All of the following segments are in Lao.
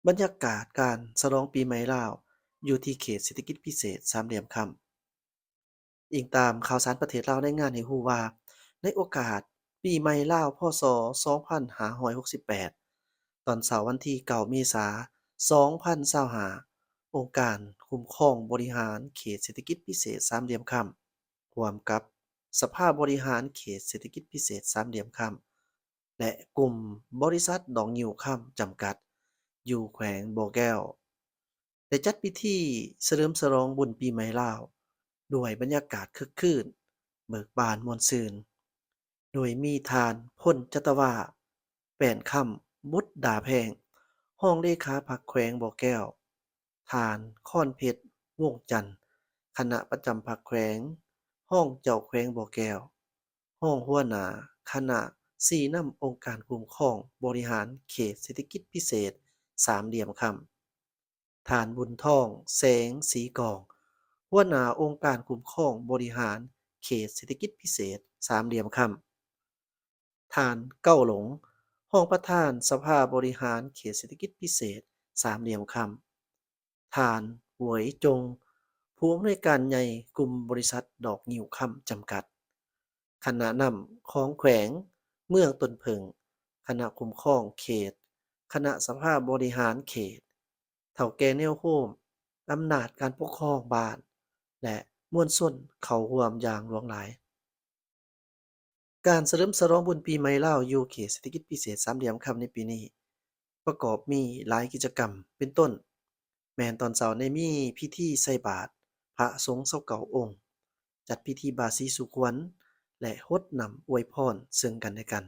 ບັນຍາກາດການສະຫຼອງປີໃໝ່ລາວ ຢູ່ທີ່ເຂດເສດຖະກິດພິເສດສາມຫຼ່ຽມຄຳ. ອີງຕາມຂ່າວສານປະເທດລາວລາຍງານໃຫ້ຮູ້ວ່າ ໃນໂອກາດປີໃໝ່ລາວ ພ.ສ. ສອງພັນຫ້າຮ້ອຍຫົກສິບແປດ ຕອນເຊົ້າວັນທີເກົ້າເມສາ ສອງພັນຊາວຫ້າ ອົງການຄຸ້ມຄອງບໍລິຫານເຂດເສດຖະກິດພິເສດສາມຫຼ່ຽມຄຳ ຮ່ວມກັບສະພາບໍລິຫານເຂດເສດຖະກິດພິເສດສາມຫຼ່ຽມຄຳ ແລະ ກຸ່ມບໍລິສັດດອກງິ້ວຄຳຈຳກັດ ຢູ່ແຂວງບໍ່ແກ້ວ ໄດ້ຈັດພິທີສະເຫຼີມສະຫຼອງບຸນປີໃໝ່ລາວ ດ້ວຍບັນຍາກາດຄຶກຄື້ນ, ເບີກບານມ່ວນຊື່ນ, ໂດຍມີທ່ານ ພົນຈັດຕະວາ ແປ້ນຄຳ ບຸດດາແພງ ຮອງເລຂາພັກແຂວງບໍ່ແກ້ວ, ທ່ານ ຄອນເພັດ ວົງຈັນ ຄະນະປະຈຳພັກແຂວງ, ຮອງເຈົ້າແຂວງບໍ່ແກ້ວ, ຮອງຫົວໜ້າຄະນະຊີ້ນຳອົງການຄຸ້ມຄອງບໍລິຫານເຂດເສດຖະກິດພິເສດສາມຫຼ່ຽມຄຳ, ທ່ານ ບຸນທອງ ແສງສີກອງ ຫົວໜ້າອົງການຄຸ້ມຄອງບໍລິຫານເຂດເສດຖະກິດພິເສດສາມຫຼ່ຽມຄຳ, ທ່ານ ເກົ້າຫຼົງ ຮອງປະທານສະພາບໍລິຫານເຂດເສດຖະກິດພິເສດສາມຫຼ່ຽມຄຳ, ທ່ານ ຫວຍຈົງ ຜູ້ອຳນວຍການໃຫຍ່ກຸ່ມບໍລິສັດດອກງິ້ວຄຳຈຳກັດ, ຄະນະນຳຂອງແຂວງ, ເມືອງຕົ້ນເຜິ້ງ, ຄະນະຄຸ້ມຄອງເຂດ, ຄະນະສະພາບໍລິຫານເຂດ, ເຖົ້າແກ່ແນວໂຮມ, ອຳນາດການປົກຄອງບ້ານ ແລະ ມວນຊົນເຂົ້າຮ່ວມຢ່າງຫຼວງຫຼາຍ. ການສະເຫຼີມສະຫຼອງບຸນປີໃໝ່ລາວຢູ່ເຂດເສດຖະກິດພິເສດສາມຫຼ່ຽມຄຳໃນປີນີ້ ປະກອບມີຫຼາຍກິດຈະກຳ ເປັນຕົ້ນ ແມ່ນຕອນເຊົ້າໄດ້ມີພິທີໃສ່ບາດພະສົງຊາວເກົ້າອົງ, ຈັດພິທີບາສີສູ່ຂວັນ ແລະ ຫົດນ້ຳອວຍພອນເຊິ່ງກັນແລະກັນ,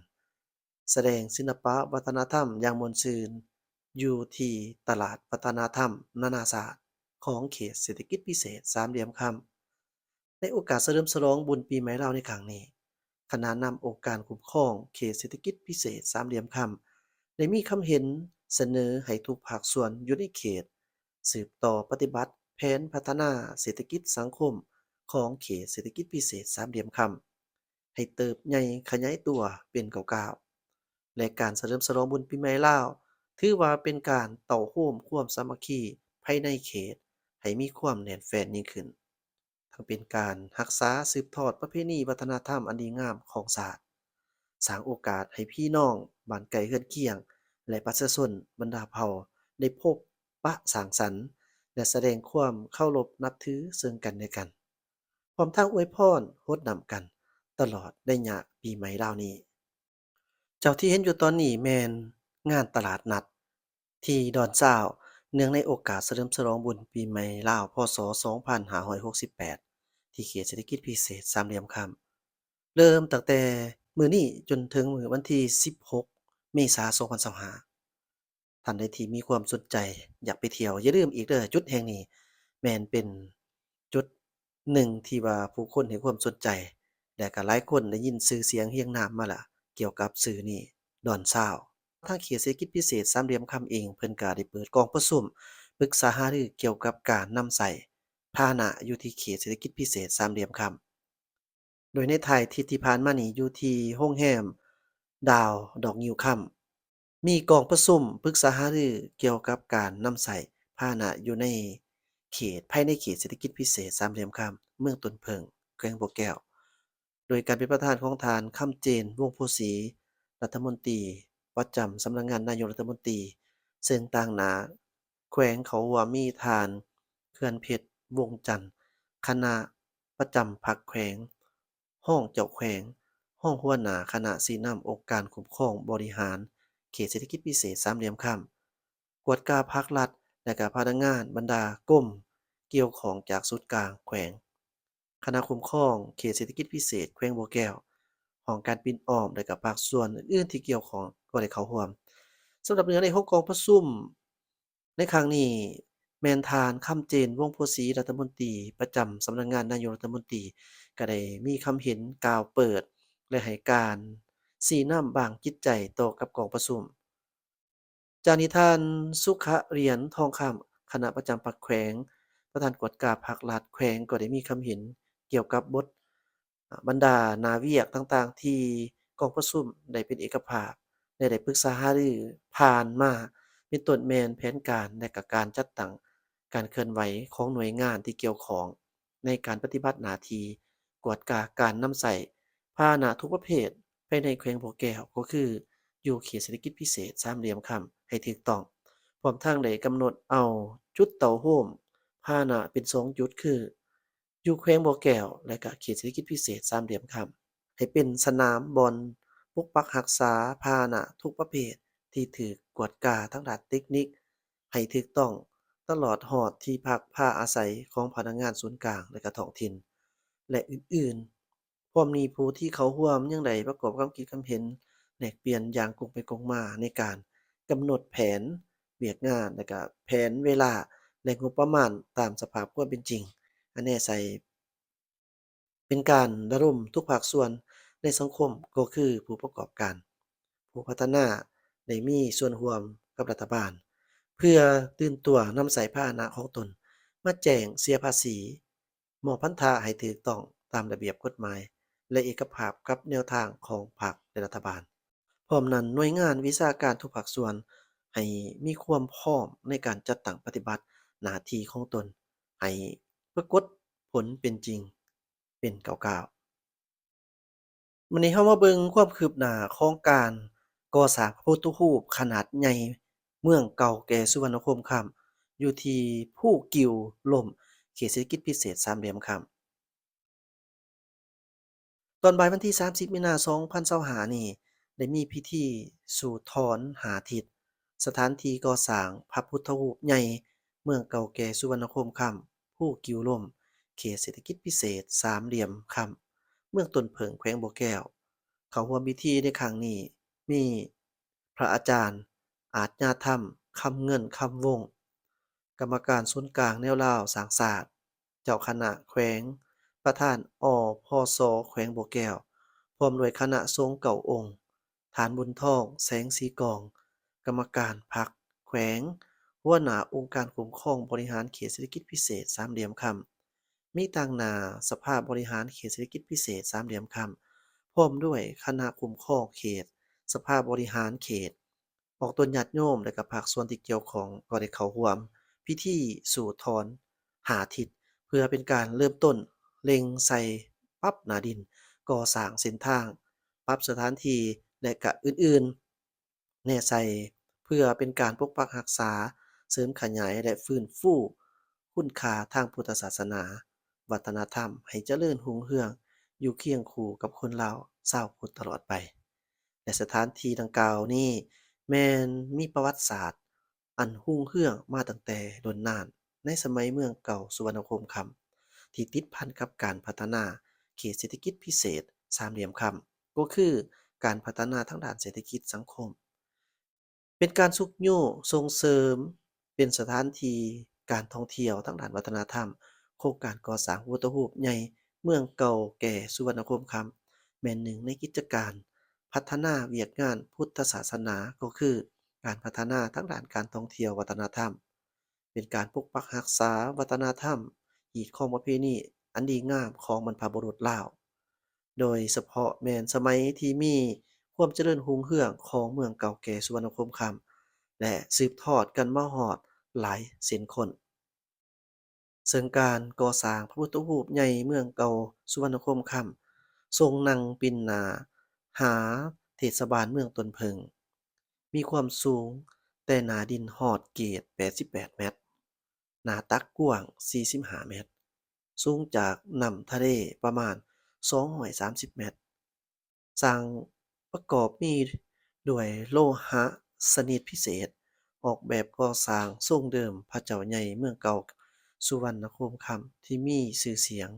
ສະແດງສິລະປະວັດທະນະທຳຢ່າງມ່ວນຊື່ນ ຢູ່ທີ່ຕະຫຼາດວັດທະນະທຳນານາຊາດຂອງເຂດເສດຖະກິດພິເສດສາມຫຼ່ຽມຄຳ. ໃນໂອກາດສະເຫຼີມສະຫຼອງບຸນປີໃໝ່ລາວໃນຄັ້ງນີ້, ຄະນະນຳອົງການຄຸ້ມຄອງເຂດເສດຖະກິດພິເສດສາມຫຼ່ຽມຄຳ ໄດ້ມີຄຳເຫັນສະເໜີໃຫ້ທຸກພາກສ່ວນຢູ່ໃນເຂດ ສືບຕໍ່ປະຕິບັດແຜນພັດທະນາເສດຖະກິດສັງຄົມຂອງເຂດເສດຖະກິດພິເສດສາມຫຼ່ຽມຄຳ ໃຫ້ເຕີບໃຫຍ່ຂະຫຍາຍຕົວເປັນກ້າວໆ ແລະ ການສະເຫຼີມສະຫຼອງບຸນປີໃໝ່ລາວ ຖືວ່າເປັນການເຕົ້າໂຮມຄວາມສາມັກຄີພາຍໃນເຂດໃຫ້ມີຄວາມແໜ້ນແຟ້ນຍິ່ງຂຶ້ນ, ທັງເປັນການຮັກສາສືບທອດປະເພນີວັດທະນະທຳອັນດີງາມຂອງຊາດ, ສ້າງໂອກາດໃຫ້ພີ່ນ້ອງບ້ານໃກ້ເຮືອນຄຽງ ແລະ ປະຊາຊົນບັນດາເຜົ່າໄດ້ພົບປະສັງສັນ ແລະ ສະແດງຄວາມເຄົາລົບນັບຖືເຊິ່ງກັນແລະກັນ. ພ້ອມທັງອວຍພອນຫົດນ້ຳກັນຕະຫຼອດໄລຍະປີໃໝ່ລາວນີ້. ເຈົ້າທີ່ເຫັນຢູ່ຕອນນີ້ແມ່ນງານຕະຫຼາດນັດທີ່ດອນຊາວ ເນື່ອງໃນໂອກາດສະເຫຼີມສະຫຼອງບຸນປີໃໝ່ລາວ ພ.ສ. ສອງພັນຫ້າຮ້ອຍຫົກສິບແປດ ທີ່ເຂດເສດຖະກິດພິເສດສາມຫຼ່ຽມຄຳ ເລີ່ມຕັ້ງແຕ່ມື້ນີ້ຈົນເຖິງມື້ວັນທີສິບຫົກ ເມສາ ສອງພັນຊາວຫ້າ. ທ່ານໃດທີ່ມີຄວາມສົນໃຈຢາກໄປທ່ຽວ ຢ່າລືມອີກເດີ້ ຈຸດແຫ່ງນີ້ແມ່ນເປັນຈຸດໜຶ່ງທີ່ວ່າຜູ້ຄົນໃຫ້ຄວາມສົນໃຈ ແລະ ກໍຫຼາຍຄົນໄດ້ຍິນຊື່ສຽງຮຽງນາມມາລະ ກ່ຽວກັບຊື່ນີ້ ດອນຊາວ. ທາງເຂດເສດຖະກິດພິເສດສາມຫຼ່ຽມຄຳເອງ ເພິ່ນກໍໄດ້ເປີດກອງປະຊຸມປຶກສາຫາລືກ່ຽວກັບການນຳໃຊ້ພາຫະນະຢູ່ທີ່ເຂດເສດຖະກິດພິເສດສາມຫຼ່ຽມຄຳ. ໂດຍໃນທ້າຍທິດທີ່ຜ່ານມານີ້ ຢູ່ທີ່ໂຮງແຮມດາວດອກງິ້ວຄຳ ມີກອງປະຊຸມປຶກສາຫາລືກ່ຽວກັບການນຳໃຊ້ພາຫະນະຢູ່ໃນເຂດ ພາຍໃນເຂດເສດຖະກິດພິເສດສາມຫຼ່ຽມຄຳ ເມືອງຕົ້ນເຜິ້ງ ແຂວງບໍ່ແກ້ວ ໂດຍການເປັນປະທານຂອງທ່ານ ຄຳເຈນ ວົງໂພສີ ລັດຖະມົນຕີປະຈຳສຳນັກງານນາຍົກລັດຖະມົນຕີ ເຊິ່ງຕາງໜ້າແຂວງເຂົ້າຮ່ວມມີທ່ານ ເຂື່ອນເພັດ ວົງຈັນ ຄະນະ ປະຈຳພັກແຂວງ, ຮອງເຈົ້າແຂວງ, ຮອງຫົວໜ້າຄະນະຊີ້ນຳອົງການຄຸ້ມຄອງບໍລິຫານເຂດເສດຖະກິດພິເສດສາມຫຼ່ຽມຄຳ, ກວດກາພັກລັດ ແລະ ກະພະນັກງານບັນດາກົມກ່ຽວຂ້ອງຈາກສູນກາງແຂວງ, ຄະນະຄຸ້ມຄອງເຂດເສດຖະກິດພິເສດແຂວງບໍ່ແກ້ວ, ຫ້ອງການປິ່ນອ້ອມ ແລະ ກະພາກສ່ວນອື່ນໆທີ່ກ່ຽວຂ້ອງກໍໄດ້ເຂົ້າຮ່ວມ. ສຳລັບເນື້ອໃນຂອງກອງປະຊຸມ ໃນຄັ້ງນີ້ແມ່ນທ່ານ ຄຳເຈນ ວົງໂພສີ ລັດຖະມົນຕີປະຈຳສຳນັກງານນາຍົກລັດຖະມົນຕີ ກໍໄດ້ມີຄຳເຫັນກ່າວເປີດ ແລະ ໃຫ້ການຊີ້ນຳບາງຈິດໃຈຕໍ່ກັບກອງປະຊຸມ. ຈາກນີ້ທ່ານ ສຸຂະຫຼຽນ ທອງຄຳ ຄະນະປະຈຳພັກແຂວງ ປະທານກວດກາພັກລັດແຂວງ ກໍໄດ້ມີຄຳເຫັນກ່ຽວກັບບົດ ອາ ບັນດາໜ້າວຽກຕ່າງໆທີ່ກອງປະຊຸມໄດ້ເປັນເອກະພາບ ແລະ ໄດ້ປຶກສາຫາລືຜ່ານມາ ປັນຕົ້ນແມ່ນແຜນການ ແລະ ກະການຈັດຕັ້ງການເຄື່ອນໄຫວຂອງໜ່ວຍງານທີ່ກ່ຽວຂ້ອງ ໃນການປະຕິບັດໜ້າທີ່ກວດກາການນຳໃຊ້ພາຫະນະທຸກປະເພດພາຍໃນແຂວງບໍ່ແກ້ວ ກໍຄືຢູ່ເຂດເສດຖະກິດພິເສດສາມຫຼ່ຽມຄຳໃຫ້ຖືກຕ້ອງ, ພ້ອມທັງໄດ້ກຳນົດເອົາຈຸດເຕົ້າໂຮມພາຫະນະເປັນສອງຈຸດ ຄື ຢູ່ແຂວງບໍ່ແກ້ວ ແລະ ກະເຂດເສດຖະກິດພິເສດສາມຫຼ່ຽມຄຳ ໃຫ້ເປັນສະໜາມບ່ອນປົກປັກຮັກສາພາຫະນະທຸກປະເພດທີ່ຖືກກວດກາທາງດ້ານເຕັກນິກໃຫ້ຖືກຕ້ອງ, ຕະຫຼອດຮອດທີ່ພັກພາອາໄສຂອງພະນັກງານສູນກາງ ແລະ ກະທ້ອງຖິ່ນ ແລະ ອື່ນໆ. ພ້ອມນີ້ ຜູ້ທີ່ເຂົ້າຮ່ວມຍັງໄດ້ປະກອບຄຳຄິດຄຳເຫັນ ແລກປ່ຽນຢ່າງກົງໄປກົງມາໃນການກຳນົດແຜນວຽກງານ ແລະ ກະແຜນເວລາ ແລະ ງົບປະມານຕາມສະພາບຄວາມເປັນຈິງ. ອັນແນໃສ່ ເປັນການລະດົມທຸກພາກສ່ວນໃນສັງຄົມ ກໍຄືຜູ້ປະກອບການ, ຜູ້ພັດທະນາ ໄດ້ມີສ່ວນຮ່ວມກັບລັດຖະບານ ເພື່ອຕື່ນຕົວນຳໃຊ້ພາຫະນະຂອງຕົນມາແຈ້ງເສຍພາສີ, ມອບພັນທະໃຫ້ຖືກຕ້ອງຕາມລະບຽບກົດໝາຍ ແລະ ເອກະພາບກັບແນວທາງຂອງພັກ ແລະ ລັດຖະບານ. ພ້ອມນັ້ນ, ໜ່ວຍງານວິຊາການທຸກພາກສ່ວນໃຫ້ມີຄວາມພ້ອມໃນການຈັດຕັ້ງປະຕິບັດໜ້າທີ່ຂອງຕົນໃຫ້ປາກົດຜົນເປັນຈິງເປັນກ້າວໆ. ມື້ນີ້ເຮົາມາເບິ່ງຄວາມຄືບໜ້າຂອງການກໍ່ສ້າງພະພຸດທະຮູບຂະໜາດໃຫຍ່ເມືອງເກົ່າແກ່ສຸວັນນະຄົມຄຳ ຢູ່ທີ່ພູກິວລົມ ເຂດເສດຖະກິດພິເສດສາມຫຼ່ຽມຄຳ. ຕອນບ່າຍວັນທີສາມສິບ ມີນາ ສອງພັນຊາວຫ້ານີ້ ໄດ້ມີພິທີສູດຖອນຫ້າທິດ ສະຖານທີ່ກໍ່ສ້າງພະພຸດທະຮູບໃຫຍ່ເມືອງເກົ່າແກ່ສຸວັນນະຄົມຄຳ ພູກິວລົມ ເຂດເສດຖະກິດພິເສດສາມຫຼ່ຽມຄຳ ເມືອງຕົ້ນເຜິ້ງ ແຂວງບໍ່ແກ້ວ. ເຂົ້າຮ່ວມພິທີໃນຄັ້ງນີ້ມີ ພະອາຈານອາດຍາທຳ ຄຳເງິນ ຄຳວົງ, ກຳມະການສູນກາງແນວລາວສ້າງຊາດ, ເຈົ້າຄະນະແຂວງ, ປະທານ ອພສ ແຂວງບໍ່ແກ້ວ, ພ້ອມດ້ວຍຄະນະສົງເກົ້າອົງ, ທ່ານ ບຸນທອງ ແສງສີກອງ, ກຳມະການພັກແຂວງ, ຫົວໜ້າອົງການຄຸ້ມຄອງບໍລິຫານເຂດເສດຖະກິດພິເສດສາມຫຼ່ຽມຄຳ, ມີຕາງໜ້າສະພາບໍລິຫານເຂດເສດຖະກິດພິເສດສາມຫຼ່ຽມຄຳ ພ້ອມດ້ວຍຄະນະຄຸ້ມຄອງເຂດ, ສະພາບໍລິຫານເຂດ, ອອກຕົນຍາດໂຍມ ແລະ ກະພາກສ່ວນທີ່ກ່ຽວຂ້ອງກໍໄດ້ເຂົ້າຮ່ວມພິທີສູດຖອນຫ້າທິດ ເພື່ອເປັນການເລີ່ມຕົ້ນເລັ່ງໃສ່ປັບໜ້າດິນ, ກໍ່ສ້າງເສັ້ນທາງ, ປັບສະຖານທີ່ ແລະ ກະອື່ນໆ. ແນໃສ່ເພື່ອເປັນການປົກປັກຮັກສາ, ເສີມຂະຫຍາຍ ແລະ ຟື້ນຟູຄຸນຄ່າທາງພຸດທະສາສະໜາ, ວັດທະນະທຳໃຫ້ຈະເລີນຮຸ່ງເຮືອງຢູ່ຄຽງຄູ່ກັບຄົນລາວຊາວພຸດຕະຫຼອດໄປ. ແລະ ສະຖານທີ່ດັ່ງກ່າວນີ້ແມ່ນມີປະຫວັດສາດອັນຮຸ່ງເຮືອງມາຕັ້ງແຕ່ດົນນານ ໃນສະໄໝເມືອງເກົ່າສຸວັນນະຄົມຄຳ ທີ່ຕິດພັນກັບການພັດທະນາເຂດເສດຖະກິດພິເສດສາມຫຼ່ຽມຄຳ ກໍຄືການພັດທະນາທາງດ້ານເສດຖະກິດສັງຄົມ, ເປັນການຊຸກຍູ້ສົ່ງເສີມ, ເປັນສະຖານທີ່ການທ່ອງທ່ຽວທາງດ້ານວັດທະນະທຳ. ໂຄງການກໍ່ສ້າງພະພຸດທະຮູບໃຫຍ່ເມືອງເກົ່າແກ່ສຸວັນນະຄົມຄຳ ແມ່ນໜຶ່ງໃນກິດຈະການພັດທະນາວຽກງານພຸດທະສາສະໜາ, ກໍຄືການພັດທະນາທາງດ້ານການທ່ອງທ່ຽວວັດທະນະທຳ. ເປັນການປົກປັກຮັກສາວັດທະນະທຳ, ຮີດຄອງປະເພນີອັນດີງາມຂອງບັນພະບຸລຸດລາວ, ໂດຍສະເພາະແມ່ນສະໄໝທີ່ມີຄວາມຈະເລີນຮຸ່ງເຮືອງຂອງເມືອງເກົ່າແກ່ສຸວັນນະຄົມຄຳ ແລະ ສືບທອດກັນມາຮອດຫຼາຍເຊັ່ນຄົນ. ເຊິ່ງການກໍ່ສ້າງພະພຸດທະຮູບໃຫຍ່ເມືອງເກົ່າສຸວັນນະຄົມຄຳ ຊົງນັ່ງປິ່ນໜ້າຫາເທດສະບານເມືອງຕົ້ນເຜິ້ງ, ມີຄວາມສູງແຕ່ໜ້າດິນຮອດເກດແປດສິບແປດແມັດ, ໜ້າຕັກກວ້າງສີ່ສິບຫ້າແມັດ, ສູງຈາກນ້ຳທະເລປະມານສອງຮ້ອຍສາມສິບແມັດ, ສ້າງປະກອບມີດ້ວຍໂລຫະຊະນິດພິເສດ, ອອກແບບກໍ່ສ້າງຊົງເດີມພະເຈົ້າໃຫຍ່ເມືອງເກົ່າສຸວັນນະໂຄມຄຳທີ່ມີຊື່ສຽງ.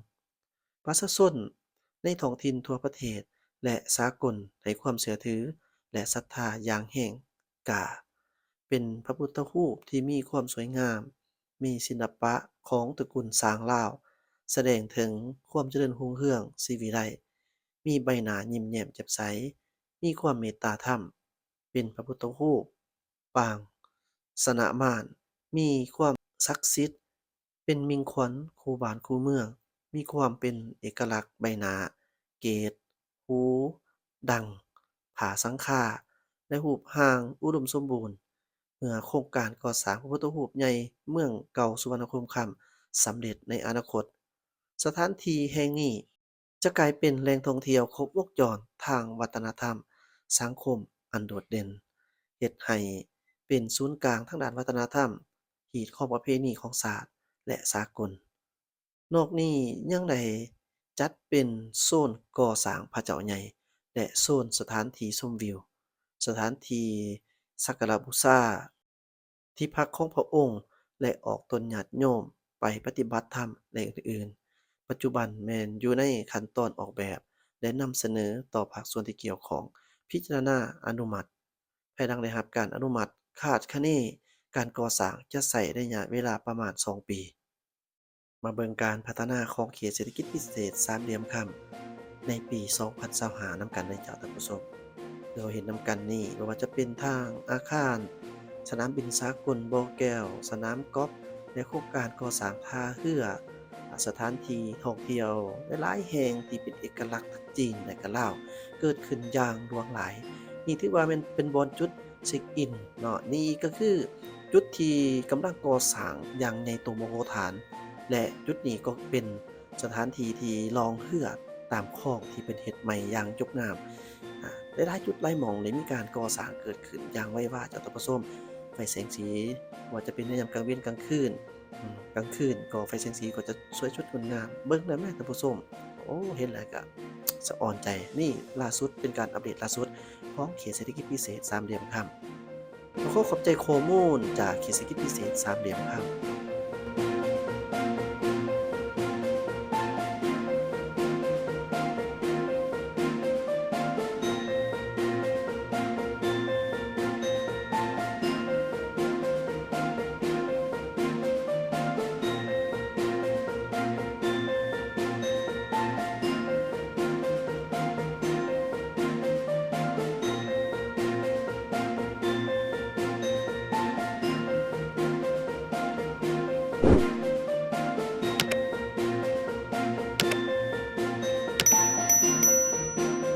ປະຊາຊົນໃນທ້ອງຖິ່ນທົ່ວປະເທດ ແລະ ສາກົນໃຫ້ຄວາມເຊື່ອຖື ແລະ ສັດທາຢ່າງແຮງກ້າ. ເປັນພະພຸດທະຮູບທີ່ມີຄວາມສວຍງາມ, ມີສິລະປະຂອງຕະກຸນຊ້າງລາວ, ສະແດງເຖິງຄວາມຈະເລີນຮຸ່ງເຮືອງສີວິໄລ, ມີໃບໜ້າຍິ້ມແຍ້ມແຈ່ມໃສ, ມີຄວາມເມດຕາທຳ, ເປັນພະພຸດທະຮູບປາງຊະນະມານ, ມີຄວາມສັກສິດ, ເປັນມິ່ງຂວັນຄູ່ບ້ານຄູ່ເມືອງ, ມີຄວາມເປັນເອກະລັກໃບໜ້າ, ເກດ, ຫູ, ດັງ, ຜ້າສັງຄາ ແລະ ຮູບຮ່າງອຸດົມສົມບູນ, ເມື່ອໂຄງການກໍ່ສ້າງພະພຸດທະຮູບໃຫຍ່ເມືອງເກົ່າສຸວັນນະພູມຄຳສຳເລັດໃນອະນາຄົດ, ສະຖານທີ່ແຫ່ງນີ້ຈະກາຍເປັນແຫຼ່ງທ່ອງທ່ຽວຄົບວົງຈອນທາງວັດທະນະທຳ, ສັງຄົມອັນໂດດເດັ່ນ, ເຮັດໃຫ້ເປັນສູນກາງທາງດ້ານວັດທະນະທຳ, ຮີດຄອງປະເພນີຂອງຊາດ ແລະ ສາກົນ. ນອກນີ້ຍັງໄດ້ຈັດເປັນໂຊນກໍ່ສ້າງພະເຈົ້າໃຫຍ່ ແລະ ໂຊນສະຖານທີ່ຊົມວິວ, ສະຖານທີ່ສັກກາລະບູຊາ, ທີ່ພັກຂອງພະອົງ ແລະ ອອກຕົນຍາດໂຍມໄປປະຕິບັດທຳ ແລະ ອື່ນໆ. ປັດຈຸບັນແມ່ນຢູ່ໃນຂັ້ນຕອນອອກແບບ ແລະ ນຳສະເໜີຕໍ່ພາກສ່ວນທີ່ກ່ຽວຂ້ອງພິຈາລະນາອະນຸມັດ. ພາຍຫຼັງໄດ້ຮັບການອະນຸມັດ, ຄາດຄະເນການກໍ່ສ້າງຈະໃຊ້ໄລຍະເວລາປະມານສອງປີ. ມາເບິ່ງການພັດທະນາຂອງເຂດເສດຖະກິດພິເສດສາມຫຼ່ຽມຄຳໃນປີສອງພັນຊາວຫ້ານຳກັນເລີຍເຈົ້າທ່ານຜູ້ຊົມ. ທີ່ເຮົາເຫັນນຳກັນນີ້ ບໍ່ວ່າຈະເປັນທາງອາຄານສະໜາມບິນສາກົນບໍ່ແກ້ວ, ສະໜາມກອບ ແລະ ໂຄງການກໍ່ສ້າງທ່າເຮືອ, ສະຖານທີ່ທ່ອງທ່ຽວຫຼາຍໆແຫ່ງທີ່ເປັນເອກະລັກທັງຈີນ ແລະ ກະລາວ ເກີດຂຶ້ນຢ່າງຫຼວງຫຼາຍ. ນີ້ຖືວ່າແມ່ນເປັນບ່ອນຈຸດ ເຊັກອິນເນາະ. ນີ້ກໍຄືຈຸດທີ່ກຳລັງກໍ່ສ້າງຢ່າງໃຫຍ່ໂຕມະໂຫຖານ ແລະ ຈຸດນີ້ກໍເປັນສະຖານທີ່ທີ່ລ່ອງເຮືອຕາມຄອງທີ່ເພິ່ນເຮັດໃໝ່ຢ່າງຈົບງາມ. ອາ ຫຼາຍໆຈຸດຫຼາຍໝ່ອງໄດ້ມີການກໍ່ສ້າງເກີດຂຶ້ນຢ່າງໄວວາເຈົ້າທ່ານຜູ້ຊົມ. ໄຟແສງສີ ບໍ່ວ່າຈະເປັນໃນຍາມກາງເວັນກາງຄືນ, ອາ ກາງຄືນກໍໄຟແສງສີກໍຈະສວຍສົດງົດງາມ. ເບິ່ງແລ້ວແມ້ທ່ານຜູ້ຊົມ, ໂອ້ ເຫັນແລ້ວກໍສະອອນໃຈ. ນີ້ລ່າສຸດ ເປັນການອັບເດດລ່າສຸດ ຂອງເຂດເສດຖະກິດພິເສດສາມຫຼ່ຽມຄຳ. ຂໍຂອບໃຈຂໍ້ມູນຈາກເຂດເສດຖະກິດພິເສດສາມຫຼ່ຽມຄຳ